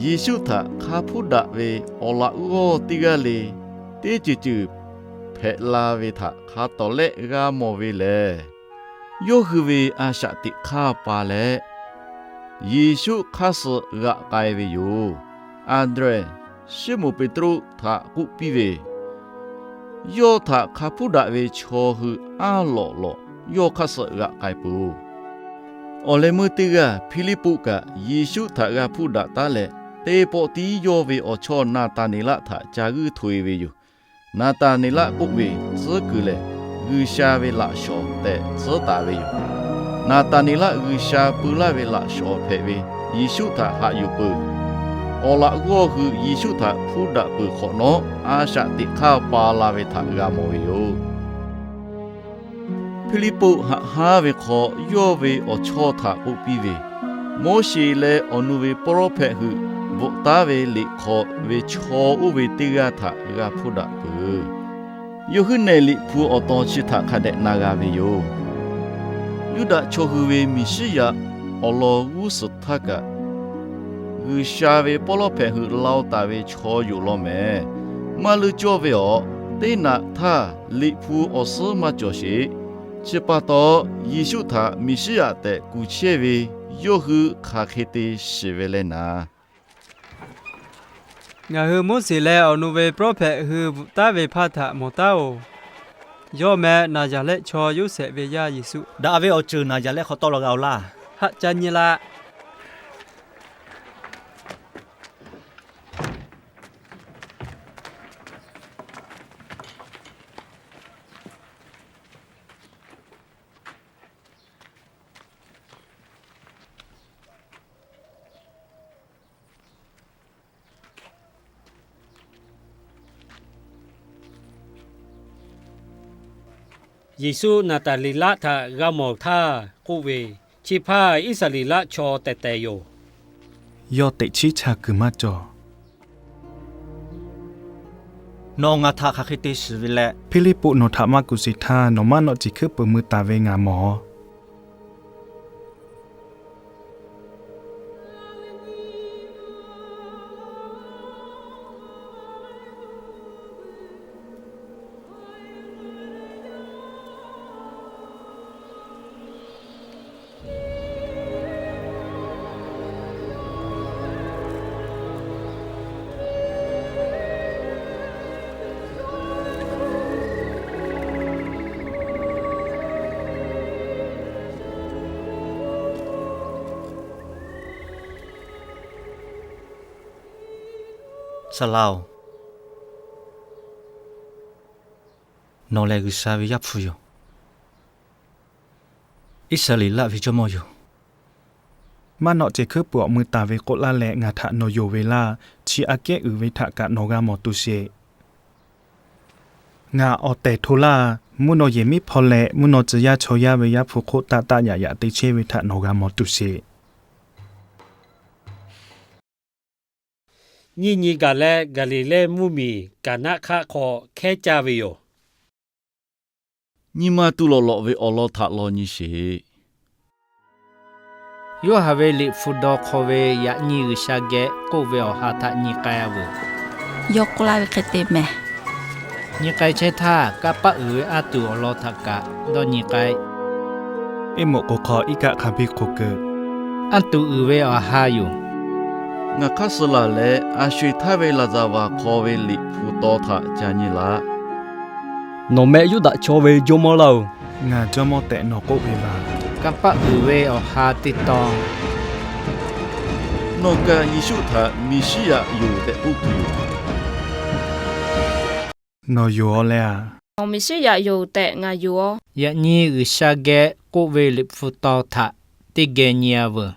Yeˍsuˆ htaꞈ hk'a hpuˇ daꞈ ve awˬ laꞈ g'awˇ teˇ g'aˇ le teˇ ceuˬ ceuˬ hpehꞈ la ve htaꞈ hk'a tawˍ lehˆ g'a mawˬ ve lehˬ, yawˇ hui ve a shaꞈ teꞈ hk'aˇ pa leh, Yeˍsuˆ hk'aˇ suh g'aꞈ k'ai ve yoˬ. Anˍdrehˍ, Siˉmonˍ Peˍtruˆ htaꞈ k'oˆ piˇ ve, Yawˇ htaꞈ hk'a hpuˇ daꞈ ve chaw hui aˉ lawꞈ lawꞈ yawˇ hk'aˇ suh g'aꞈ k'ai peuˬ-oˬ. Awˬ leh meuˇ teˇ g'aˇ Hpiˇliˇpuˆ kaꞈ Yeˍsuˆ htaꞈ g'a hpuˇ daꞈ taˉ leh, teˇ pawˆ tiˉ yawˇ ve awˬ chawˇ Naˍtaˍneˍlaˆ htaꞈ ca g'uiˇ hto e ve yoˬ. Naˍtaˍneˍlaˆ k'oˆ ve tcuhˉ kuiˬ lehˬ, G'uiˬsha ve laꞈ shawnˍ tehꞈ tcuhˉ taˍ ve yoˬ. Naˍtaˍneˍlaˆ G'uiˬsha peu laˇ ve laꞈ shawnˍ hpehꞈ ve Yeˍsuˆ htaꞈ haꞈ yuˬ peuˬ. Awˬ laꞈ g'awˇ hui Yeˍsuˆ htaꞈ hpuˇ daꞈ peuˬ hk'awꞈ nawˉ, a shaꞈ teꞈ hk'aˇ pa la ve htaꞈ g'a mawˬ ve yoˬ. Hpiˇliˇpuˆ haꞈ hanˉ ve hk'aw, yawˇ ve awˬ chawˇ htaꞈ k'oˆ piˇ ve, Moˉseˍ leh awˬ nu ve pawˇ lawˉ hpehꞈ hui bvuhꞈ taˉ ve liꞈ hk'aw ve chaw oˇ ve teˇ g'aˇ htaꞈ g'a hpuˇ daꞈ peuˬ. Yawˇ huiˉ nehˬ liꞈ hpu awˬ tawn chi htaꞈ hk'a dehꞈ na g'a ve yoˬ. Yuˇdaꞈ chaw hui ve Meˍsiˉyaꞈ awˬ lawn g'uˇ suhˍ htaˇ kaꞈ, G'uiˬsha ve pawˇ lawˉ hpehꞈ hui lao taˍ ve chaw yoˬ law mehˍ. Maˇ leuˇ cawˇ ve awˬ teˇ naꞈ htaˇ liꞈ hpu awˬ suhˉ maˇ cawˬ sheˍ. Chi pa taw, Yeˍsuˆ htaꞈ Meˍsiˉyaꞈ tehꞈ kuˬ chehˇ ve yawˇ hui hk'aˬ hk'e te shiˍ ve leh naˍ. Ngaˬ hui Moˉseˍ leh awˬ nu ve pawˇ lawˉ hpehꞈ hui bvuhꞈ taˉ ve hpaˇ htaꞈ mawˬ taˉ-oˬ. Yawˇ meh Naˍzaˍrehˆ chaw Yoˇsehꞈ ve yaˇ Yeˍsuˆ. Daꞈ ve awˬ ceuˬ Naˍzaˍrehˆ hk'aw tawˆ la g'a-oˬ laˇ. Haˆ ca nyi laˇ. Yeˍsuˆ Naˍtaˍneˍlaˆ htaꞈ g'a mawˬ htaˇ k'oˆ ve, Chi hpaˇ Iˉsaˍreˍlaˆ chaw tehˬ tehˬ yoˬ. Yawˇ teꞈ chiˉ chaˇ kuiˬ maˇ cawˬ. Nawˬ ngaˬ htaꞈ hk'aˬ hk'e te shiˍ ve leh, Hpiˇliˇpuˆ nawˬ htaꞈ maˇ kuˬ sheˍ htaˇ, nawˬ maˇ nawˆ ceˬ hkuiˉ peuˬ mui taˍ ve ngaˬ mawˬ. Saˍ laꞈ-oˬ, nawˬ lehˬ G'uiˬsha ve Yaˇ hpu yoˬ. Iˉsaˍreˍlaˆ ve Jawˇmawˇ yoˬ. Maˇ nawˆ ceˬ hkuiˉ peuˬ awˬ mui taˍ ve k'oˆ laˇ leh ngaˬ htaꞈ nawˬ yonˍ ve laˇ. Chi aꞈ kehˉ uiˍ ve htaꞈ kaꞈ nawˬ g'a mawˬ tuˬ sheˍ. Ngaˬ awˬ tehˬ hto laˇ. Mvuhˇ naw yehˬ miˉ hpaw leh mvuhˇ naw tcuh yaˇ chaw yaˇ ve Yaˇ hpu hk'oˆ taˆ taˆ yaꞈ yaꞈ te chehˇ ve htaꞈ nawˬ g'a mawˬ tuˬ sheˍ. Nyiˇ nyi gaˬ leh Gaˍliˍlehˇ mvuhˇmiˬ Kaˍnaˆ hk'aˆ hk'aw hkehˉ caˇ ve yoˬ. Nyi ma tu lawꞈ lawꞈ ve awˬ lawn htaꞈ law nyi sheˍ. Yoˇhanˬ ve liꞈ hpu daw hk'aw ve yaꞈ nyi G'uiˬsha geh k'oˆ ve awˬ ha htaꞈ nyi k'ai-a veuˬ. Yawˇ k'oˆ laˇ ve hk'e te mehˬ. Nyi k'ai chehˇ htaˇ, kanˇ paˆ uiˍ ve anˇ tuˬ awˬ lawn htaꞈ kaꞈ dawˇ nyi k'ai. Eˇ moꞈ k'oˍ hk'aw iˉ kaˆ hk'a biˇ k'oˍ keu. Anˇ tuˬ uiˍ ve awˬ ha yoˬ. Ngaˬ hk'aˇ suh laˬ leh, a sho eˬ htaˇ ve laˍzaˍvaˍ hk'aw ve liꞈ hpu taw htaꞈ ca nyi laꞈ. Nawˬ meh Yuˇdaꞈ chaw ve Jawˇmawˇ laˇ-oˬ. Ngaˬ Jawˇmawˇ tehꞈ nawˬ k'oˆ ve laˬ. Kanˇ paˆ uiˍ ve awˬ ha teˇ tawn. Nawˬ kaꞈ Yeˍsuˆ htaꞈ Meˍsiˉyaꞈ yoˬ tehꞈ k'oˆ tuˬ yoˬ. Nawˬ yoˬ-aw leh-a. Nawˬ Meˍsiˉyaꞈ yoˬ tehꞈ ngaˬ yoˬ-aw. Yaꞈ nyi G'uiˬsha geh k'oˆ ve liꞈ hpu taw htaꞈ teˇ geh nyi-a veuˬ.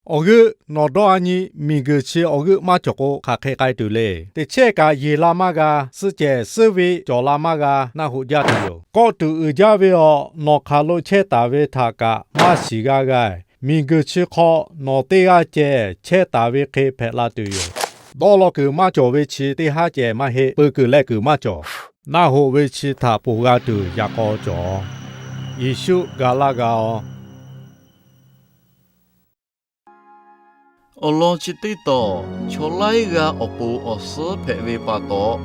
Awˬ g'euˆ nawˬ dawˇ-a nyi, miˬguiˬ chi awˬ g'euˆ maˇ cawˬ k'o, hk'aˬ hk'e k'ai tuˬ le. Teˇ chehˇ kaꞈ yeˬ la maˇ g'a, suhˆ cehˬ suhˆ ve cawˬ la maˇ g'a, naˆ hoꞈ jaˇ tuˬ yoˬ. Kawˆ tuˬ uiˍ jaˇ ve awˬ, nawˬ hk'aˬ lo chehˇ taˍ ve htaꞈ kaꞈ maˇ shiˍ g'a g'a. Miˬguiˬ chi hk'aw nawˬ teˇ g'aˇ ceh chehˇ taˍ ve hk'e hpehꞈ la tuˬ yoˬ. Dawˇ law kuiˬ maˇ cawˬ ve chi teˇ haˉ ceh maˇ heˆ. Peu kuiˬ leh kuiˬ maˇ cawˬ. Naˆ hoꞈ ve chi htaꞈ ponˬ g'a tuˬ yaꞈ k'aw cawˬ. Yeˍsuˆ ga laˇ g'a-aw. Awˬ lawn chi teˇ tawˬ, chaw laiˉ g'aˇ awˬ pon awˬ suhˉ hpehꞈ ve pa taw,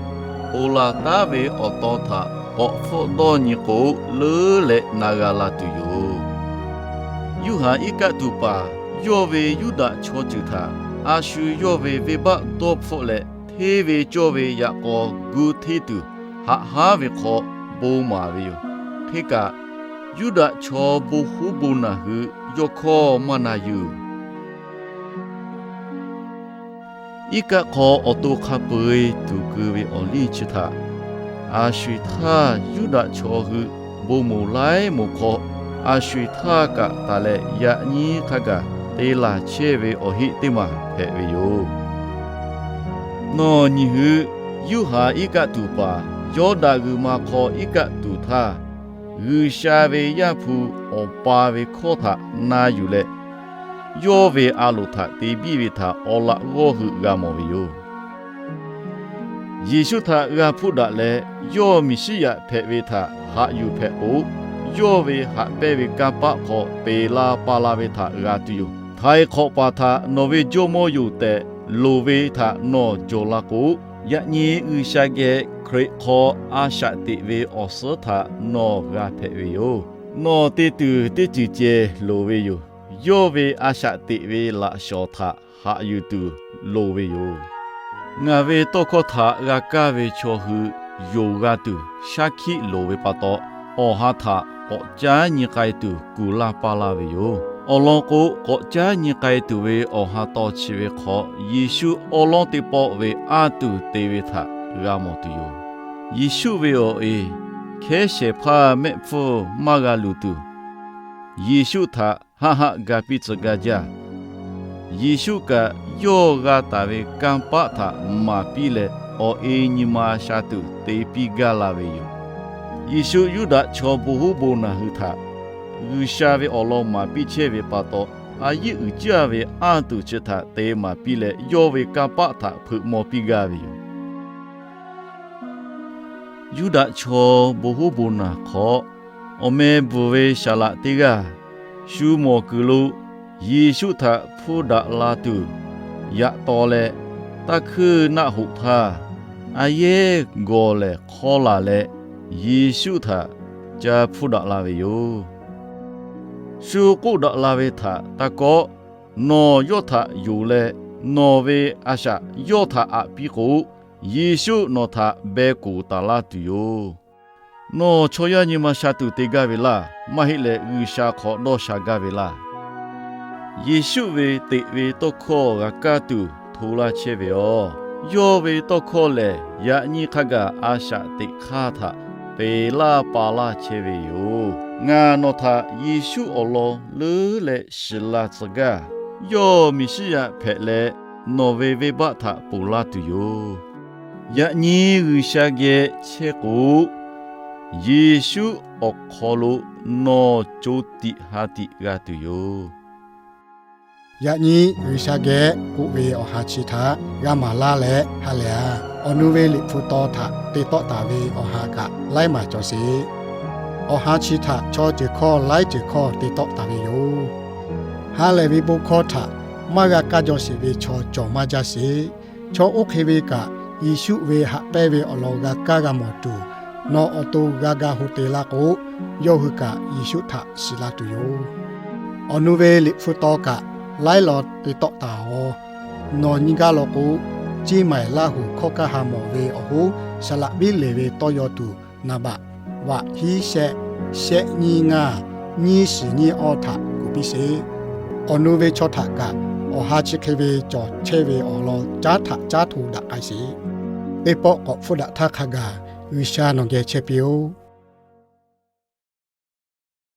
oˬ laˬ taˉ ve awˬ tawn htaꞈ k'awꞈ hpfuhˆ dawˇ nyi k'o, leuˉ leh na g'a la tuˬ yoˬ. Yoˇhanˬ iˉ kaˆ tuˬ paˍ yawˇ ve Yuˇdaꞈ chaw ceuˬ htaꞈ a shu yawˇ ve venˇbaˆ dawˇ hpfuhˆ leh, hteˇ ve cawˇ ve yaꞈ k'aw gu hteˇ tuˬ, haꞈ hanˉ ve hk'aw bon maˍ ve yoˬ. Hk'e kaꞈ, Yuˇdaꞈ chaw bon huˉ bon naˬ hui yawˇ hkawˇ maˇ na yuˬ. Iˉ kaˆ hk'aw awˬ to hk'a peu-eˬ tuˬ keu ve awˬ liˇ chi htaꞈ a sho-eˬ htaˇ, Yuˇdaꞈ chaw hui bon moˍ laiˉ moˍ hk'aw, a sho-eˬ htaˇ kaꞈ taˍ leh yaꞈ nyi hk'a gaˬ te laˬ chehˇ ve awˬ heˆ teˇ maˬ hpehꞈ ve yoˬ. Nawˬ nyi hui, Yoˇhanˬ iˉ kaˆ tuˬ paˍ Yawˇdanˍ g'uiˬ ma hk'aw iˉ kaˆ tuˬ htaˇ, G'uiˬsha ve Yaˇ hpu Awˬ pa ve hkawˇ htaꞈ na yuˬ leh, yawˇ ve a loˍ htaꞈ te biˇ ve htaꞈ awˬ laꞈ g'awˇ hui g'a mawˬ ve yoˬ. Yeˍsuˆ htaꞈ g'a hpuˇ daꞈ leh, yawˇ Meˍsiˉyaꞈ hpehꞈ ve htaꞈ haꞈ yuˬ hpehꞈ k'o, yawˇ ve haꞈ pehnˇ ve kanˇ paˆ hk'aw peˬ la pa la ve htaꞈ g'a tuˬ yoˬ. Htaiˍ hk'awꞈ paˍ htaꞈ nawˬ ve Jawˇmawˇ yoˬ tehꞈ loˍ ve htaꞈ nawˬ jawˬ la k'o, yaꞈ nyi G'uiˬsha geh Hkriꞈ hk'aw a shaꞈ teꞈ ve awˬ suhˉ htaꞈ nawˬ g'a hpehꞈ ve yoˬ. Nawˬ te tuˬ teˇ ceuˬ ceh loˍ ve yoˬ. Yawˇ ve a shaꞈ teꞈ ve laꞈ shawˍ htaꞈ haꞈ yuˬ tuˬ loˍ ve yoˬ. Ngaˬ ve tawˇ hkawˇ htaꞈ g'a kaˇ ve chaw hui yonˍ g'a tuˬ shaˉ hkiˆ loˍ ve pa taw, awˬ ha htaꞈ k'awꞈ caˉ nyi k'ai tuˬ kuˬ laˇ paˇ laˇ ve yoˬ. Awˬ lawn k'o, k'awꞈ caˉ nyi k'ai tuˬ ve awˬ ha taw chi ve hk'aw, Yeˍsuˆ awˉ lawˉ teˇ pawˆ ve anˇ tuˬ te ve htaꞈ g'a mawˬ tuˬ yoˬ. Yeˍsuˆ ve awˬ e hkehˉ shehˍ hpaˇ mehˆ hpfuhˇ maˇ g'a luˬ tuˬ, Yeˍsuˆ htaꞈ haˆ haˆ ga piˇ tcuh gaˇ jaˇ. Yeˍsuˆ kaꞈ yawˇ g'a taˍ ve kanˇ paˆ htaꞈ maˍ piˇ leh, awˬ e nyi ma sha tuˬ te piˇ gaˇ la ve yoˬ. Yeˍsuˆ Yuˇdaꞈ chaw bon huˉ bon naˬ hui htaꞈ G'uiˬsha ve awˬ lawn maˍ piˇ chehˇ ve pa taw, a yiˉ uiˍ jaˇ ve anˇ tuˬ chi htaꞈ te maˍ piˇ leh, yawˇ ve kanˇ paˆ htaꞈ hpeuꞈ maw piˇ gaˇ ve yoˬ. Yuˇdaꞈ chaw bon huˉ bon naˬ hk'aw, awˬ meh bvuhˬ ve saˍ laꞈ teˇ g'aˇ shu mawˬ kuiˬ lo Yeˍsuˆ htaꞈ hpuˇ daꞈ la tuˬ yaꞈ taw leh, taˇ hkuiˇ naˆ hoꞈ htaˇ, a yehˉ gawˬ lehˬ hk'awˇ laˬ leh, Yeˍsuˆ htaꞈ ca hpuˇ daꞈ la ve yoˬ. Shu k'oˆ daꞈ la ve htaꞈ taˇ kawˆ. Nawˬ yawˇ htaꞈ yonˍ leh, nawˬ ve a shaꞈ yawˇ htaꞈ aꞈ piˇ k'o, Yeˍsuˆ nawˬ htaꞈ beh koˍ taˍ laˇ tuˬ yoˬ. Nawˬ chaw yaˇ nyi ma sha tuˬ te gaˇ ve laˇ. Maˇ heˆ leh, G'uiˬsha hk'awꞈ dawˇ sha gaˇ ve laˇ. Yeˍsuˆ ve teꞈ ve tawˇ hkawˇ g'a kaˇ tuˬ hto laˇ chehˇ ve yoˬ. Yawˇ ve tawˇ hkawˇ lehˬ, yaꞈ nyi hk'a gaˬ a shaꞈ teꞈ hk'aˇ htaꞈ peˬ laˇ pa laˇ chehˇ ve yoˬ. Ngaˬ nawˬ htaꞈ Yeˍsuˆ awˬ lawn leuˉ leh shiˍ la tcuh gaˇ. Yawˇ Meˍsiˉyaꞈ hpehꞈ leh, nawˬ ve venˇbaˆ htaꞈ ponˬ laˇ tuˬ yoˬ. Yaꞈ nyi G'uiˬsha geh chehˇ k'o, Yeˍsuˆ awˬ hk'aw lo nawˬ co tiꞈ ha tiꞈ g'a tuˬ yoˬ. Yaꞈ nyi G'uiˬsha geh k'oˆ ve awˬ ha chi htaꞈ g'a maˍ laˇ leh ha lehˬ a, awˬ nu ve Liꞈ hpu taw htaꞈ te tawˆ taˍ ve awˬ ha kaꞈ laiˉ maˬ cawˬ sheˍ. Awˬ ha chi htaꞈ chaw ceuˬ hkawˇ laiˉ ceuˬ hkawˇ te tawˆ taˍ ve yoˬ. Ha lehˬ ve bon hkawˇ htaꞈ maˇ g'a kaˇ jaw sheˍ ve chaw cawˬ maˇ jaˇ sheˍ. Chaw oˇ hk'e ve kaꞈ, Yeˍsuˆ ve haꞈ pehnˇ ve awˬ lawn g'a kaˇ g'a mawˬ tuˬ, nawˬ awˬ to g'a ga ho te laˇ k'o, yawˇ hui kaꞈ Yeˍsuˆ htaꞈ shiˍ la tuˬ yoˬ. Awˬ nu ve Liꞈ hpu taw kaꞈ laiˉ law te tawˆ taˍ-oꞈ. Nawˬ nyi gaˇ law k'o, Ceˇ maiˍ Laˇ huˍ hkawˇ kaˇ ha mawˬ ve awˬ hoˉ saˍ laꞈ viˉ leˬ ve tawˇ yaw tuˬ, naˍ baꞈ vaꞈ hiˉ shehˆ, shehˆ nyiˇ ngaˇ, nyiˇ shiˍ nyiˇ awˇ htaꞈ kuˬ piˇ sheˍ. Awˬ nu ve chaw htaꞈ kaꞈ awˬ ha chi hk'e ve cawˬ chehˇ ve awˬ lawn caˉ htaꞈ caˉ hto daꞈ k'ai sheˍ. Teˇ pawˆ k'awꞈ hpfuhˇ daꞈ htaˇ hk'a gaˬ G'uiˬsha nawˬ geh chehˇ piˇ-oˆ.